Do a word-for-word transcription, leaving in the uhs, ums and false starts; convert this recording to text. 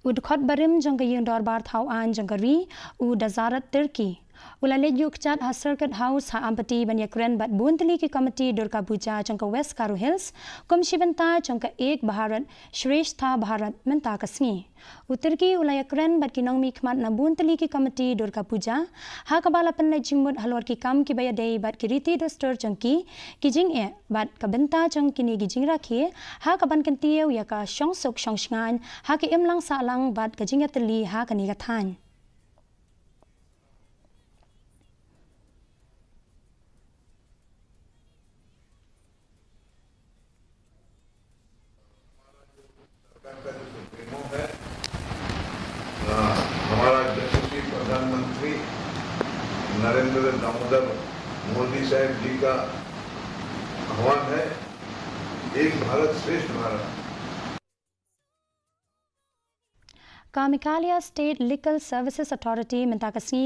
U dkhot barim jong ka ïing dorbar thaw aiñ jong ka ri, u Dazarat Tirki, u la leit ïuh kjat ha Circuit House ha Ampati ban ïakren bad bun tylli ki komiti Durga Puja jong ka West Garo Hills, kum shi bynta jong ka Ek Bharat Shreshtha Bharat mynta ka sngi. U Tirki u la ïakren bad ki nongmihkhmat na bun tylli ki komiti Durga Puja, ha kaba la pynleit jingmut halor ki kam kiba ïadei bad ki riti dustur jong ki, ki jingeh bad ka bynta jong kine ki jingrakhe, ha kaban kyntiew ïa ka shongsuk shongshngaiñ ha ka imlang sahlang bad ka jingïatylli ha kane ka thaiñ. सरकार का जो सुप्रीमो है, अ, हमारा यशस्वी प्रधानमंत्री नरेंद्र दामोदर मोदी साहब जी का आह्वान है, एक भारत श्रेष्ठ भारत। Ka Meghalaya State Legal Services Authority mynta ka sngi